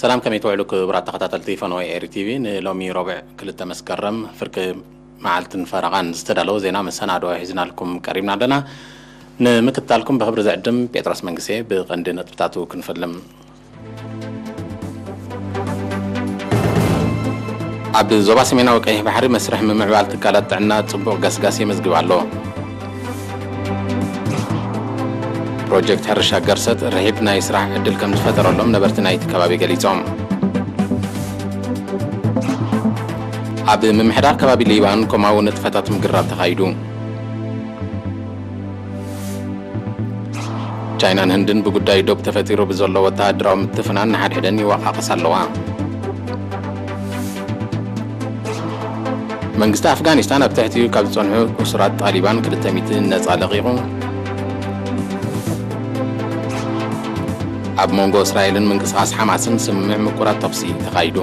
ሰላም፣ ከመይ ትውዕሉ ክቡራት ተኸታተልቲ ፈነወ ኤሪ ቲቪ? ንሎሚ ረቡዕ ክልተ መስከረም ፍርቂ መዓልትን ፈረቓን ዝተዳለወ ዜና መሰናድኦ ሒዝናልኩም ቀሪብና ኣለና። ንምክትታልኩም ብኽብሪ ዝዕድም ጴጥሮስ መንግስቴ። ብቐንዲ ነጥብታቱ ክንፈልም። ኣብ ዞባ ሰሜናዊ ቀይሕ ባሕሪ መስርሕ ምምዕባል ትካላት ጥዕና ጽቡቕ ገስጋስ የመዝግብ ኣሎ። ፕሮጀክት ሕርሻ ገርሰት ርሒብ ናይ ስራሕ ዕድል ከም ዝፈጠረሎም ነበርቲ ናይቲ ከባቢ ገሊጾም። ኣብ ምምሕዳር ከባቢ ሊባን ከምኡ ንጥፈታት ምግራብ ተኻይዱ። ቻይናን ህንድን ብጉዳይ ዶብ ተፈጢሩ ብዘሎ ወተሃደራዊ ምትፍናን ንሓድሕደን ይወቃቐሳ ኣለዋ። መንግስቲ ኣፍጋኒስታን ኣብ ትሕቲኡ ካብ ዝጸንሑ እሱራት ጣሊባን ክልተ ሚእቲ ነጻ ለቒቑ። ኣብ መንጎ እስራኤልን ምንቅስቓስ ሓማስን ስምምዕ ምቁራጽ ተኹሲ ተኻይዱ።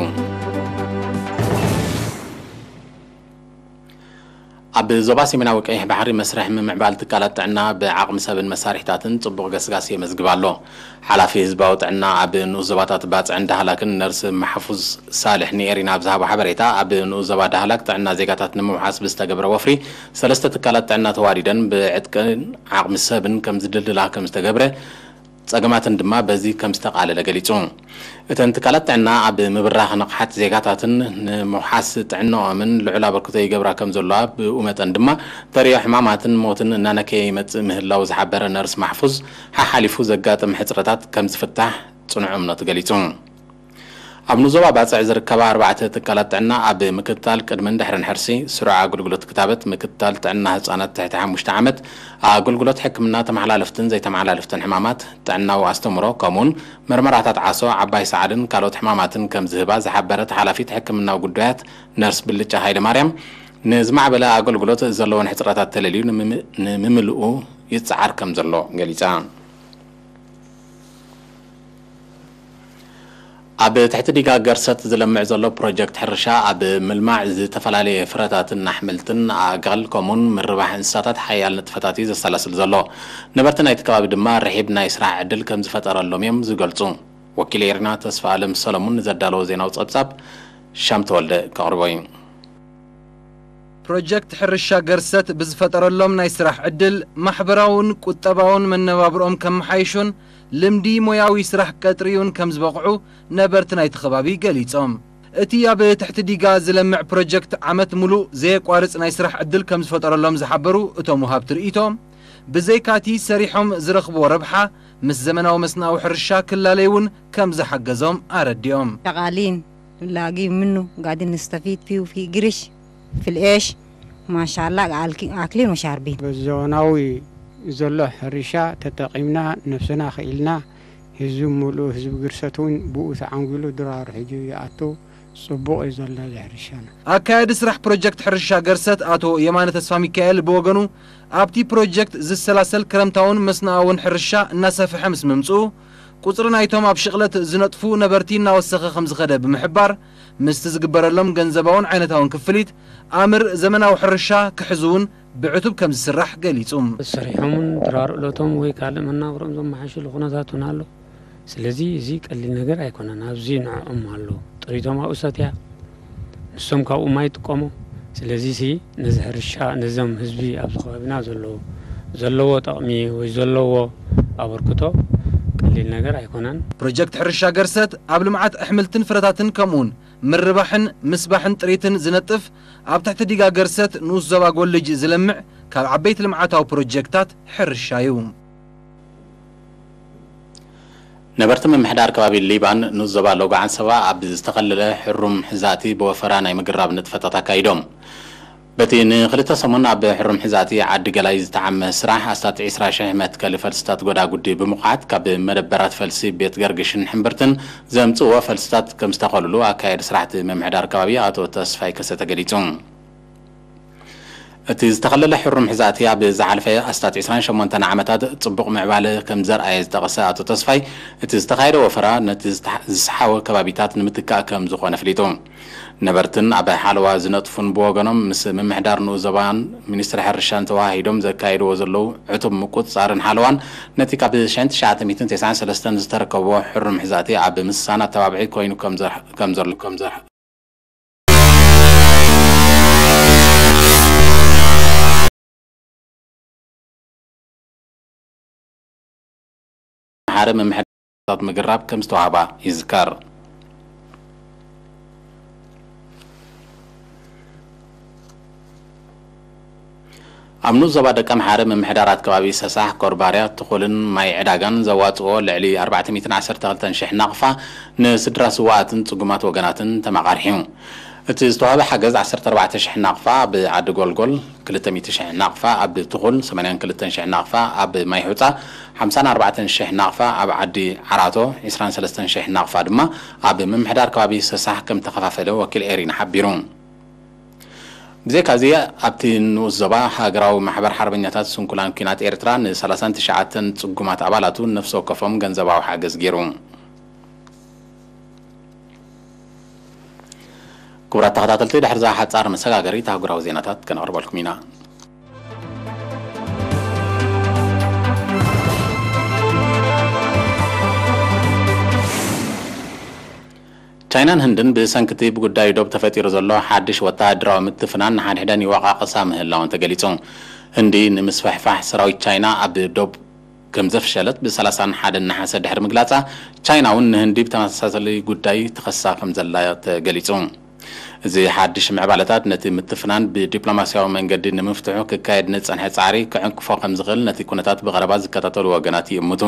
ኣብ ዞባ ሰሜናዊ ቀይሕ ባሕሪ መስርሕ ምምዕባል ትካላት ጥዕና ብዓቕሚ ሰብን መሳርሒታትን ጽቡቕ ገስጋስ የመዝግብ ኣሎ። ሓላፊ ህዝባዊ ጥዕና ኣብ ንኡስ ዞባታት ባጽዕን ዳህላክን ነርስ ማሕፉዝ ሳልሕ ንኤሪና ኣብ ዝሃቦ ሓበሬታ፣ ኣብ ንኡስ ዞባ ዳህላክ ጥዕና ዜጋታት ንምውሓስ ብዝተገብረ ወፍሪ ሰለስተ ትካላት ጥዕና ተዋዲደን ብዕጥቅን ዓቕሚ ሰብን ከም ዝድልድላ ከም ዝተገብረ፣ ጸገማትን ድማ በዚ ከም ዝተቓለለ ገሊጹ። እተን ትካላት ጥዕና ኣብ ምብራኽ ንቕሓት ዜጋታትን ንምውሓስ ጥዕናኦምን ልዑል ኣበርክቶ ይገብራ ከም ዘለዋ፣ ብኡ መጠን ድማ ተርእዮ ሕማማትን ሞትን እናነከየ ይመጽእ ምህላው ዝሓበረ ነርስ ማሕፉዝ፣ ሓሓሊፉ ዘጋጥም ሕጽረታት ከም ዝፍታሕ ጽኑዕ እምነቱ ገሊጹ። ኣብ ንዞባ ባጽዕ ዝርከባ ኣርባዕተ ትካላት ጥዕና ኣብ ምክትታል ቅድምን ድሕርን ሕርሲ፣ ስሩዕ ኣገልግሎት ክታበት፣ ምክትታል ጥዕና ህጻናት ትሕቲ ሓሙሽተ ዓመት፣ ኣገልግሎት ሕክምና ተመሓላለፍትን ዘይተመሓላለፍትን ሕማማት፣ ጥዕናዊ ኣስተምሮ፣ ከምኡውን መርመራታት ዓሶ፣ ዓባይ ሰዓልን ካልኦት ሕማማትን ከም ዝህባ ዝሓበረት ሓላፊት ሕክምናዊ ጉዳያት ነርስ ብልጫ ሃይለማርያም፣ ንዝማዕበለ ኣገልግሎት ዘለወን ሕጽረታት ተለልዩ ንምም-፣ ንምምልኡ ይጽዓር ከም ዘሎ ገሊጻ። ኣብ ትሕቲ ዲጋ ገርሰት ዝለምዕ ዘሎ ፕሮጀክት ሕርሻ፣ ኣብ ምልማዕ ዝተፈላለየ ፍረታትን ኣሕምልትን፣ ኣእጋል፣ ከምኡን ምርባሕ እንስሳታት ሓያል ንጥፈታት እዩ ዘሰላስል ዘሎ። ነበርቲ ናይቲ ከባቢ ድማ ርሒብ ናይ ስራሕ ዕድል ከም ዝፈጠረሎም እዮም ዝገልጹ። ወኪል ኤሪና ተስፋ ኣለም ሰለሙን ንዘዳለዎ ዜናዊ ጸብጻብ ሻም ተወልደ ከቕርቦ እዩ። ፕሮጀክት ሕርሻ ገርሰት ብዝፈጠረሎም ናይ ስራሕ ዕድል፣ ማሕበራውን ቁጠባውን መነባብርኦም ከመሓይሹን ልምዲ ሞያዊ ስራሕ ቀጥርዩን ከም ዝበቕዑ ነበርቲ ናይቲ ከባቢ ገሊጾም። እቲ ኣብ ትሕቲ ዲጋ ዝለምዕ ፕሮጀክት ዓመት ሙሉእ ዘየቋርጽ ናይ ስራሕ ዕድል ከም ዝፈጠረሎም ዝሓበሩ እቶም ወሃብቲ ርእይቶ፣ ብዘይካቲ ሰሪሖም ዝረኽብዎ ረብሓ፣ ምስ ዘመናዊ መስናዊ ሕርሻ ክላለይ እውን ከም ዝሓገዞም ኣረዲኦም። شغالين لاقين منه، قاعدين نستفيد فيه في قرش، في العيش، ما شاء الله، آكلين وشاربين. በዘመናዊ ዘሎ ሕርሻ ተጠቒምና፣ ነብስና ክኢልና፣ ህዝቢ፣ ሙሉእ ህዝቢ ግርሰት እውን ብኡ ተዓንጒሉ ድራሩ ሒዙ ይኣቱ። ጽቡቕ እዩ ዘሎ እዚ ሕርሻና። ኣካያዲ ስራሕ ፕሮጀክት ሕርሻ ገርሰት ኣቶ የማነ ተስፋ ሚካኤል ብወገኑ፣ ኣብቲ ፕሮጀክት ዝሰላሰል ክረምታውን መስናኣውን ሕርሻ እናሰፍሐ ምስ ምምጽኡ፣ ቁጽሪ ናይቶም ኣብ ሽቕለት ዝነጥፉ ነበርቲ እናወሰኸ ከም ዝኸደ ብምሕባር፣ ምስቲ ዝግበረሎም ገንዘባውን ዓይነታውን ክፍሊት፣ ኣምር ዘመናዊ ሕርሻ ክሕዙ እውን ብዕቱብ ከም ዝስራሕ ገሊጹ። ሰሪሖምን ድራር እለቶም ወይ ካልእ መናብሮም ዘመሓሽሉ ኩነታት እውን ኣሎ። ስለዚ እዚ ቀሊል ነገር ኣይኮነን። ኣብዚ ንዕኦም ኣሎ። ጥሪቶም ኣብኡ ሰትያ፣ ንሶም ካብኡ ማይ ይጥቀሙ። ስለዚ ሲ ነዚ ሕርሻ፣ ነዞም ህዝቢ ኣብዚ ከባቢና ዘለዉ፣ ዘለዎ ጠቕሚ ወይ ዘለዎ ኣበርክቶ ቀሊል ነገር ኣይኮነን። ፕሮጀክት ሕርሻ ገርሰት ኣብ ልምዓት ኣሕምልትን ፍረታትን ከምኡውን ምርባሕን ምስባሕን ጥሪትን ዝነጥፍ፣ ኣብ ትሕቲ ዲጋ ገርሰት ንኡስ ዞባ ጎልጅ ዝለምዕ ካብ ዓበይቲ ልምዓታዊ ፕሮጀክታት ሕርሻ እዩ። ነበርቲ ምምሕዳር ከባቢ ሊባን ንኡስ ዞባ ሎጎ ዓንሰባ ኣብ ዝተኸለለ ሕሩም ሕዛእቲ ብወፈራ ናይ ምግራብ ንጥፈታት ኣካይዶም። በቲ ንክልተ ሰሙን ኣብ ሕሩም ሕዛእቲ ዓዲ ገላይ ዝተዓመ ስራሕ ኣስታት ዕስራ ሽሕ መትከሊ ፈልስታት ጎዳጉዲ ብምኹዓት ካብ መደበራት ፈልሲ ቤት ገርግሽን ሕምብርትን ዘምጽእዎ ፈልስታት ከም ዝተኸሉሉ ኣካያዲ ስራሕቲ ምምሕዳር ከባቢ ኣቶ ተስፋይ ከሰተ ገሊጹ። እቲ ዝተኸለለ ሕሩም ሕዛእቲ ኣብ ዝሓለፈ ኣስታት ዕስራን ሸሞንተን ዓመታት ጽቡቕ ምዕባለ ከም ዘርኣየ ዝጠቐሰ ኣቶ ተስፋይ፣ እቲ ዝተኻየደ ወፈራ ነቲ ዝተሓ-፣ ዝሰሓወ ከባቢታት ንምትካእ ከም ዝኾነ ኣፍሊጡ። ነበርትን ኣብ ሓለዋ ዝነጥፉን ብወገኖም ምስ ምምሕዳር ንኡስ ዞባን ሚኒስትሪ ሕርሻን ተወሃሂዶም ዘካየድዎ ዘለዉ ዕቱብ ምቁጽጻርን ሓለዋን ነቲ ካብ ሽሕን ትሽዓተ ሚእትን ተስዓን ሰለስተን ዝተረከብዎ ሕሩም ሕዛእቲ ኣብ ምስሳን ኣተባባዒ ኮይኑ ከም ዘር-፣ ከም ዘሎ፣ ከም ዘር-፣ ሓደ ምምሕዳራት ምግራብ ከም ዝተዋህባ ይዝከር። ኣብ ንኡስ ዞባ ደቀምሓረ ምምሕዳራት ከባቢ ሰሳሕ፣ ኮርባርያ፣ ትኹልን ማይ ዕዳጋን ዘዋጽኦ ልዕሊ ኣርባዕተ ሚእትን ዓሰርተ ክልተን ሽሕ ናቕፋ ንስድራ ስውኣትን ጽጉማት ወገናትን ተመቓርሑ። እቲ ዝተዋህበ ሓገዝ ዓሰርተ ኣርባዕተ ሽሕ ናቕፋ ኣብ ዓዲ ጎልጎል፣ ክልተ ሚእቲ ሽሕ ናቕፋ ኣብ ትኹል፣ ሰማንያን ክልተን ሽሕ ናቕፋ ኣብ ማይ ሑጻ፣ ሓምሳን ኣርባዕተን ሽሕ ናቕፋ ኣብ ዓዲ ዓራቶ፣ ዕስራን ሰለስተን ሽሕ ናቕፋ ድማ ኣብ ምምሕዳር ከባቢ ሰሳሕ ከም ተኸፋፈለ ወኪል ኤሪና ሓቢሩ። ብዘይካዚ ኣብቲ ንኡስ ዞባ ሃገራዊ ማሕበር ሓርበኛታት ስንኩላን ኲናት ኤርትራ ንሰላሳን ትሽዓተን ጽጉማት ኣባላቱ ነፍሲ ወከፎም ገንዘባዊ ሓገዝ ገይሩ። ክቡራት ተኸታተልቲ፣ ድሕሪ እዛ ሓጻር መሰጋገሪት ኣህጉራዊ ዜናታት ከነቕርበልኩም ኢና። ቻይናን ህንድን ብሰንኪ እቲ ብጉዳይ ዶብ ተፈጢሩ ዘሎ ሓድሽ ወተሃደራዊ ምትፍናን ንሓድሕደን ይወቃቀሳ ምህላወን ተገሊጹ። ህንዲ ንምስፍሕፋሕ ሰራዊት ቻይና ኣብ ዶብ ከም ዘፍሸለት ብሰላሳን ሓደን ነሓሰ ድሕሪ ምግላጻ፣ ቻይና እውን ንህንዲ ብተመሳሳሊ ጉዳይ ትኸሳ ከም ዘላ ተገሊጹ። እዚ ሓድሽ ምዕባለታት ነቲ ምትፍናን ብዲፕሎማስያዊ መንገዲ ንምፍትሑ ክካየድ ንጸንሐ ጻዕሪ ክዕንቅፎ ከም ዝኽእል ነቲ ኩነታት ብቐረባ ዝከታተሉ ወገናት ይእምቱ።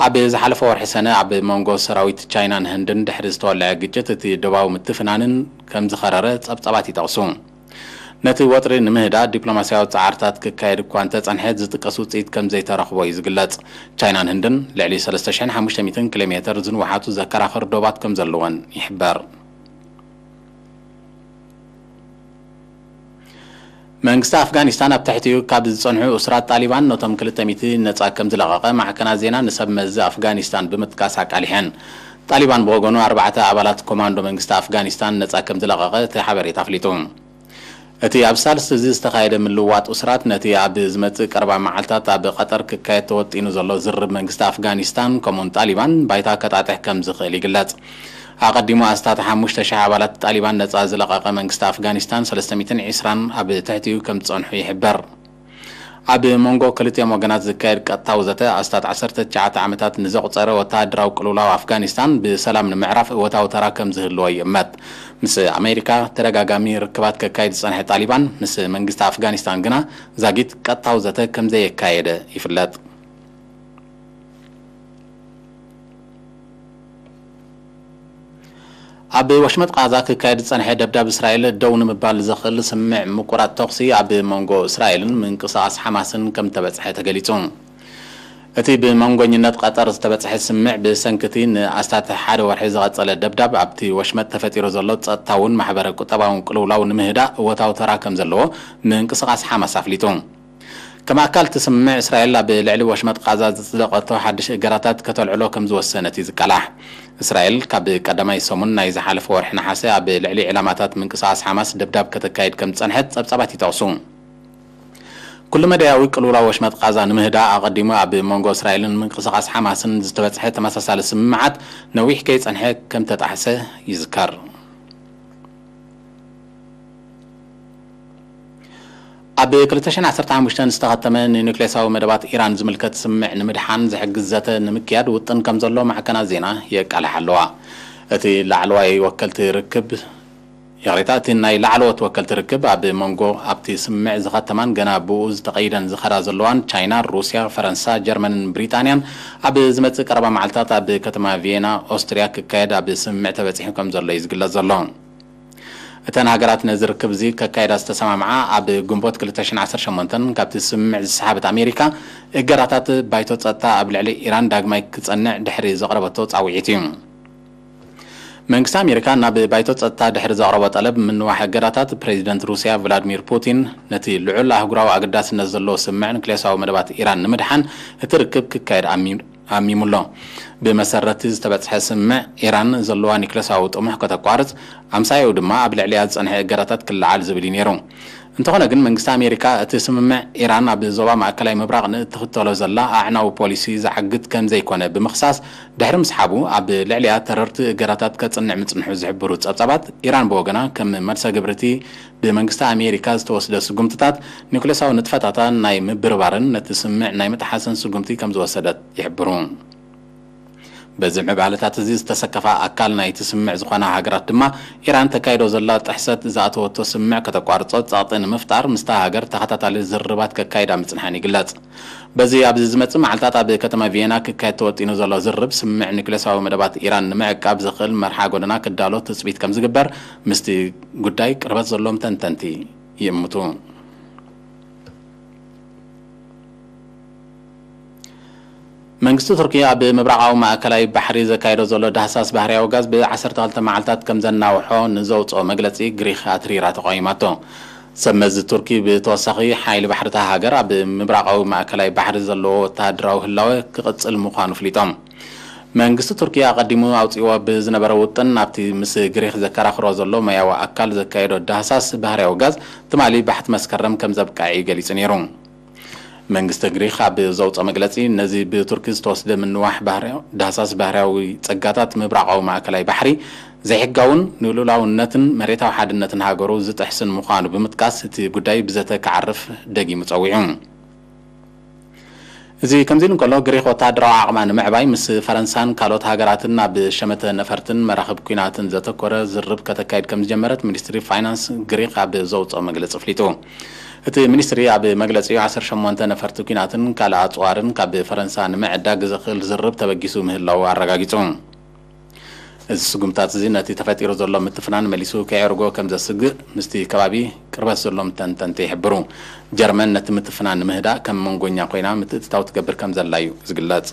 ኣብ ዝሓለፈ ወርሒ ሰነ ኣብ መንጎ ሰራዊት ቻይናን ህንድን ድሕሪ ዝተወልዐ ግጭት እቲ ዶባዊ ምትፍናንን ከም ዝኸረረ ጸብጻባት ይጠቕሱ። ነቲ ወጥሪ ንምህዳእ ዲፕሎማስያዊ ጻዕርታት ክካየድ እኳ እንተጸንሐ፣ ዝጥቀስ ውጽኢት ከም ዘይተረኽቦ እዩ ዝግለጽ። ቻይናን ህንድን ልዕሊ ሰለስተ ሽሕን ሓሙሽተ ሚእትን ኪሎ ሜተር ዝንውሓቱ ዘከራኽር ዶባት ከም ዘለወን ይሕበር። መንግስቲ ኣፍጋኒስታን ኣብ ትሕቲኡ ካብ ዝጸንሑ እሱራት ጣሊባን ነቶም ክልተ ሚእቲ ነጻ ከም ዝለቐቐ ማዕከናት ዜና ንሰብ መዚ ኣፍጋኒስታን ብምጥቃስ ኣቃሊሐን። ጣሊባን ብወገኑ ኣርባዕተ ኣባላት ኮማንዶ መንግስቲ ኣፍጋኒስታን ነጻ ከም ዝለቐቐ እቲ ሓበሬታ ኣፍሊጡ። እቲ ኣብ ሳልስቲ እዚ ዝተኻየደ ምልውዋጥ እሱራት ነቲ ኣብ ዝመጽእ ቀረባ መዓልታት ኣብ ቀጠር ክካየድ ተወጢኑ ዘሎ ዝርርብ መንግስቲ ኣፍጋኒስታን ከምኡውን ጣሊባን ባይታ ከጣጥሕ ከም ዝኽእል ይግለጽ። ኣቐዲሙ ኣስታት ሓሙሽተ ሽሕ ኣባላት ጣሊባን ነጻ ዝለቐቐ መንግስቲ ኣፍጋኒስታን ሰለስተ ሚእትን ዕስራን ኣብ ትሕቲኡ ከም ዝጸንሑ ይሕበር። ኣብ መንጎ ክልቲኦም ወገናት ዝካየድ ቀጥታዊ ዘተ ኣስታት ዓሰርተ ትሽዓተ ዓመታት ንዘቑጸረ ወተሃደራዊ ቅልውላው ኣፍጋኒስታን ብሰላም ንምዕራፍ እወታዊ ተራ ከም ዝህልዎ ይእመት። ምስ ኣሜሪካ ተደጋጋሚ ርክባት ከካይድ ዝጸንሐ ጣሊባን ምስ መንግስቲ ኣፍጋኒስታን ግና ዛጊት ቀጥታዊ ዘተ ከም ዘየካየደ ይፍለጥ። ኣብ ወሽመጥ ቃዛ ክካየድ ዝጸንሐ ደብዳብ እስራኤል ደው ንምባል ዘኽእል ስምምዕ ምቁራጽ ተኹሲ ኣብ መንጎ እስራኤልን ምንቅስቓስ ሓማስን ከም ተበጽሐ ተገሊጹ። እቲ ብመንጎኝነት ቀጠር ዝተበጽሐ ስምምዕ ብሰንኪ እቲ ንኣስታት ሓደ ወርሒ ዝቐጸለ ደብዳብ ኣብቲ ወሽመጥ ተፈጢሩ ዘሎ ጸጥታውን ማሕበረ ቁጠባውን ቅልውላው ንምህዳእ እወታዊ ተራ ከም ዘለዎ ምንቅስቓስ ሓማስ ኣፍሊጡ። ከም ኣካል እቲ ስምምዕ፣ እስራኤል ኣብ ልዕሊ ወሽመጥ ቃዛ ዘጽደቐቶ ሓድሽ እገዳታት ከተልዕሎ ከም ዝወሰነት እዩ ዝቃላሕ። እስራኤል ካብ ቀዳማይ ሰሙን ናይ ዝሓለፈ ወርሒ ነሓሰ ኣብ ልዕሊ ዕላማታት ምንቅስቓስ ሓማስ ደብዳብ ከተካይድ ከም ዝጸንሐት ጸብጻባት ይጠቕሱ። ኩሉ መዳያዊ ቅልውላው ወሽመጥ ቃዛ ንምህዳእ ኣቐዲሙ ኣብ መንጎ እስራኤልን ምንቅስቓስ ሓማስን ዝተበጽሐ ተመሳሳሊ ስምምዓት ነዊሕ ከይጸንሐ ከም ተጣሕሰ ይዝከር። ኣብ ክልተ ሽሕን ዓሰርተ ሓሙሽተን ዝተኸተመ ንኑክሌሳዊ መደባት ኢራን ዝምልከት ስምምዕ ንምድሓን ዝሕግዝ ዘተ ንምክያድ ውጥን ከም ዘሎ ማዕከናት ዜና የቃልሓ ኣለዋ። እቲ ላዕለዋይ ወከልቲ ርክብ፣ ይቕሬታ፣ እቲ ናይ ላዕለዎት ወከልቲ ርክብ ኣብ መንጎ ኣብቲ ስምምዕ ዝኸተማን ገና ብኡ ዝተቐይደን ዝኸዳ ዘለዋን ቻይና፣ ሩስያ፣ ፈረንሳ፣ ጀርመንን ብሪጣንያን ኣብ ዝመጽእ ቀረባ መዓልታት ኣብ ከተማ ቪየና ኦስትርያ ክካየድ ኣብ ስምምዕ ተበጺሑ ከም ዘሎ እዩ ዝግለጽ ዘሎ። እተን ሃገራት ነዚ ርክብ እዚ ከካይዳ ዝተሰማምዓ ኣብ ግንቦት ክልተ ሽሕን ዓሰርተ ሸሞንተን ካብቲ ስምምዕ ዝሰሓበት ኣሜሪካ፣ እገዳታት ባይቶ ጸጥታ ኣብ ልዕሊ ኢራን ዳግማይ ክጸንዕ ድሕሪ ዘቕረበቶ ጻውዒት እዩ። መንግስቲ ኣሜሪካ ናብ ባይቶ ጸጥታ ድሕሪ ዘቕረቦ ጠለብ ምንዋሕ እገዳታት፣ ፕሬዚደንት ሩስያ ቭላድሚር ፑቲን ነቲ ልዑል ኣህጉራዊ ኣገዳስነት ዘለዎ ስምምዕ ኒክሌሳዊ መደባት ኢራን ንምድሓን እቲ ርክብ ክካየድ ኣሚ-፣ ኣሚሙ ኣሎ። ብመሰረት ዝተበጽሐ ስምምዕ፣ ኢራን ዘለዋ ኒክሌሳዊ ጥሙሕ ከተቋርጽ፣ ኣምሳያኡ ድማ ኣብ ልዕሊኣ ዝጸንሐ እገዳታት ክለዓል ዝብል እዩ ነይሩ። እንተኾነ ግን፣ መንግስቲ ኣሜሪካ እቲ ስምምዕ ኢራን ኣብ ዞባ ማእከላይ ምብራቕ ንእትኽተሎ ዘላ ኣዕናዊ ፖሊሲ ዝዓግት ከም ዘይኮነ ብምኽሳስ፣ ድሕሪ ምስሓቡ ኣብ ልዕሊኣ ተረርቲ እገዳታት ከጽንዕ ምጽንሑ ዝሕብሩ ጸብጻባት፣ ኢራን ብወገና ከም መልሰ ግብሪ እቲ ብመንግስቲ ኣሜሪካ ዝተወስደ ስጉምትታት፣ ኒውክሌሳዊ ንጥፈታታ ናይ ምብርባርን ነቲ ስምምዕ ናይ ምጥሓስን ስጉምቲ ከም ዝወሰደት ይሕብሩ። በዚ ምዕባለታት እዚ ዝተሰከፋ ኣካል ናይቲ ስምምዕ ዝኾና ሃገራት ድማ፣ ኢራን ተካይዶ ዘላ ጥሕሰት ዝኣተወቶ ስምምዕ ከተቋርጾ ጸቕጢ ንምፍጣር ምስታ ሃገር ተኸታታሊ ዝርርባት ከካይዳ ምጽንሐን ይግለጽ። በዚ ኣብዚ ዝመጽእ መዓልታት ኣብ ከተማ ቪየና ክካየድ ተወጢኑ ዘሎ ዝርርብ፣ ስምምዕ ኒውክሌሳዊ መደባት ኢራን ንምዕቃብ ዘኽእል መርሓ ጎደና ክዳሎ ትጽቢት ከም ዝግበር ምስቲ ጉዳይ ቅርበት ዘሎም ተንተንቲ ይእምቱ። መንግስቲ ቱርኪ ኣብ ምብራቓዊ ማእከላይ ባሕሪ ዘካየዶ ዘሎ ዳህሳስ ባህርያዊ ጋዝ ብ ዓሰርተ ክልተ መዓልታት ከም ዘናውሖ ንዘውፅኦ መግለፂ ግሪክ ኣትሪራ ተቃዊማቶ። ሰብ መዚ ቱርኪ ብተወሳኺ ሓይሊ ባሕሪ እታ ሃገር ኣብ ምብራቓዊ ማእከላይ ባሕሪ ዘለዎ ወተሃደራዊ ህላወ ክቕፅል ምዃኑ ኣፍሊጦም። መንግስቲ ቱርኪ ኣቐዲሙ ኣውፂዎ ብዝነበረ ውጥን፣ ናብቲ ምስ ግሪክ ዘከራኽሮ ዘሎ ሞያዊ ኣካል ዘካየዶ ዳህሳስ ባህርያዊ ጋዝ ትማሊ ባሕቲ መስከረም ከም ዘብቅዐ እዩ ገሊጹ ነይሩ። መንግስቲ ግሪክ ኣብ ዘውፅኦ መግለፂ፣ ነዚ ብቱርኪ ዝተወስደ ምንዋሕ ባህርያዊ፣ ዳህሳስ ባህርያዊ ጸጋታት ምብራቓዊ ማእከላይ ባሕሪ ዘይሕጋውን ንልኡላውነትን መሬታዊ ሓድነትን ሃገሩ ዝጥሕስን ምዃኑ ብምጥቃስ፣ እቲ ጉዳይ ብዘተ ክዓርፍ ደጊሙ ጸዊዑ። እዚ ከምዚ ኢሉ እንከሎ፣ ግሪክ ወተሃደራዊ ዓቕማ ንምዕባይ ምስ ፈረንሳን ካልኦት ሃገራትን ኣብ ሸመተ ነፈርትን መራኽብ ኲናትን ዘተኮረ ዝርርብ ከተካይድ ከም ዝጀመረት ሚኒስትሪ ፋይናንስ ግሪክ ኣብ ዘውፅኦ መግለፂ ኣፍሊጡ። እቲ ሚኒስትሪ ኣብ መግለጺኡ፣ ዓሰርተ ሸሞንተ ነፈርቲ ኲናትን ካልእ ኣጽዋርን ካብ ፈረንሳ ንምዕዳግ ዘኽእል ዝርርብ ተበጊሱ ምህላዉ ኣረጋጊጹ። እዚ ስጉምታት እዚ ነቲ ተፈጢሩ ዘሎ ምትፍናን መሊሱ ከየዕርጎ ከም ዘስግእ ምስቲ ከባቢ ቅርበት ዘሎም ተንተንቲ ይሕብሩ። ጀርመን ነቲ ምትፍናን ንምህዳእ ከም መንጎኛ ኮይና ምትእትታው ትገብር ከም ዘላ እዩ ዝግለጽ።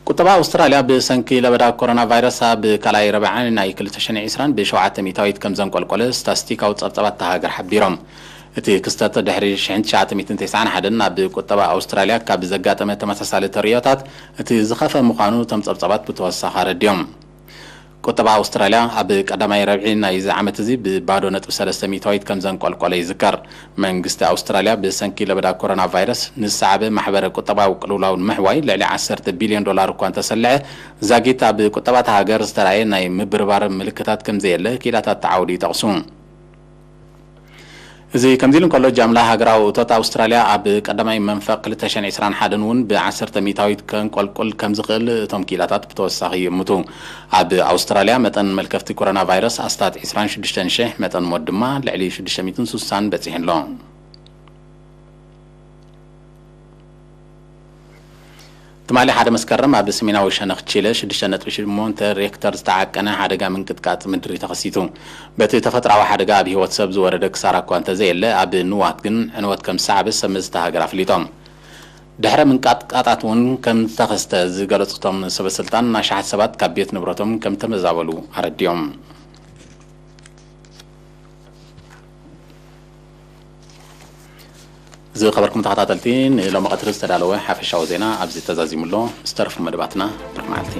ቁጠባ ኣውስትራልያ ብሰንኪ ለበዳ ኮሮና ቫይረስ ኣብ ካልኣይ ረብዓይ ናይ ክልተ ሽሕን ዕስራን ብሸውዓተ ሚእታዊት ከም ዘንቆልቆለ ስታስቲካዊ ጸብጻባት እታ ሃገር ሓቢሮም። እቲ ክስተት ድሕሪ ሽሕን ትሽዓተ ሚእትን ተስዓን ሓደን ኣብ ቁጠባ ኣውስትራልያ ካብ ዘጋጠመ ተመሳሳሊ ተርእዮታት እቲ ዝኸፍአ ምዃኑ እቶም ጸብጻባት ብተወሳኺ ኣረዲኦም። ቁጠባ ኣውስትራልያ ኣብ ቀዳማይ ረብዒ ናይዚ ዓመት እዚ ብባዶ ነጥቢ ሰለስተ ሚእታዊት ከም ዘንቆልቆለ ይዝከር። መንግስቲ ኣውስትራልያ ብሰንኪ ለበዳ ኮሮና ቫይረስ ንዝሰዓበ ማሕበረ ቁጠባዊ ቅልውላው ንምሕዋይ ልዕሊ ዓሰርተ ቢልዮን ዶላር እኳ እንተሰልዐ፣ ዛጊት ኣብ ቁጠባ እታ ሃገር ዝተራእየ ናይ ምብርባር ምልክታት ከም ዘየለ ክኢላታት እቲ ዓውዲ ይጠቕሱ። እዚ ከምዚ ኢሉ እንከሎ፣ ጃምላ ሃገራዊ እቶት ኣውስትራልያ ኣብ ቀዳማይ መንፈቕ ክልተ ሽሕን ዕስራን ሓደን እውን ብዓሰርተ ሚእታዊት ከንቆልቁል ከም ዝኽእል እቶም ክኢላታት ብተወሳኺ ይእምቱ። ኣብ ኣውስትራልያ መጠን መልከፍቲ ኮሮና ቫይረስ ኣስታት ዕስራን ሽዱሽተን ሽሕ፣ መጠን ሞት ድማ ልዕሊ ሽዱሽተ ሚእትን ስሳን በጺሑ ኣሎ። ትማሊ ሓደ መስከረም ኣብ ሰሜናዊ ሸነኽ ቺለ ሽዱሽተ ነጥቢ ሸሞንተ ሬክተር ዝተዓቀነ ሓደጋ ምንቅጥቃጥ ምድሪ ተኸሲቱ። በቲ ተፈጥሮኣዊ ሓደጋ ኣብ ህይወት ሰብ ዝወረደ ክሳራ እኳ እንተዘየለ፣ ኣብ ንዋት ግን ዕንወት ከም ዝሰዓበ ሰብ መዚ እታ ሃገር ኣፍሊጦም። ድሕረ ምንቃጥቃጣት እውን ከም ዝተኸስተ ዝገለጹ እቶም ሰበስልጣን፣ ኣሽሓት ሰባት ካብ ቤት ንብረቶም ከም ተመዛበሉ ኣረዲኦም። ዝኸበርኩም ተኸታተልቲ፣ ንሎሚ ቀትሪ ዝተዳለወ ሓፈሻዊ ዜና ኣብዚ ተዛዚሙ ኣሎ። ዝተረፉ መደባትና ብሩኽ መዓልቲ።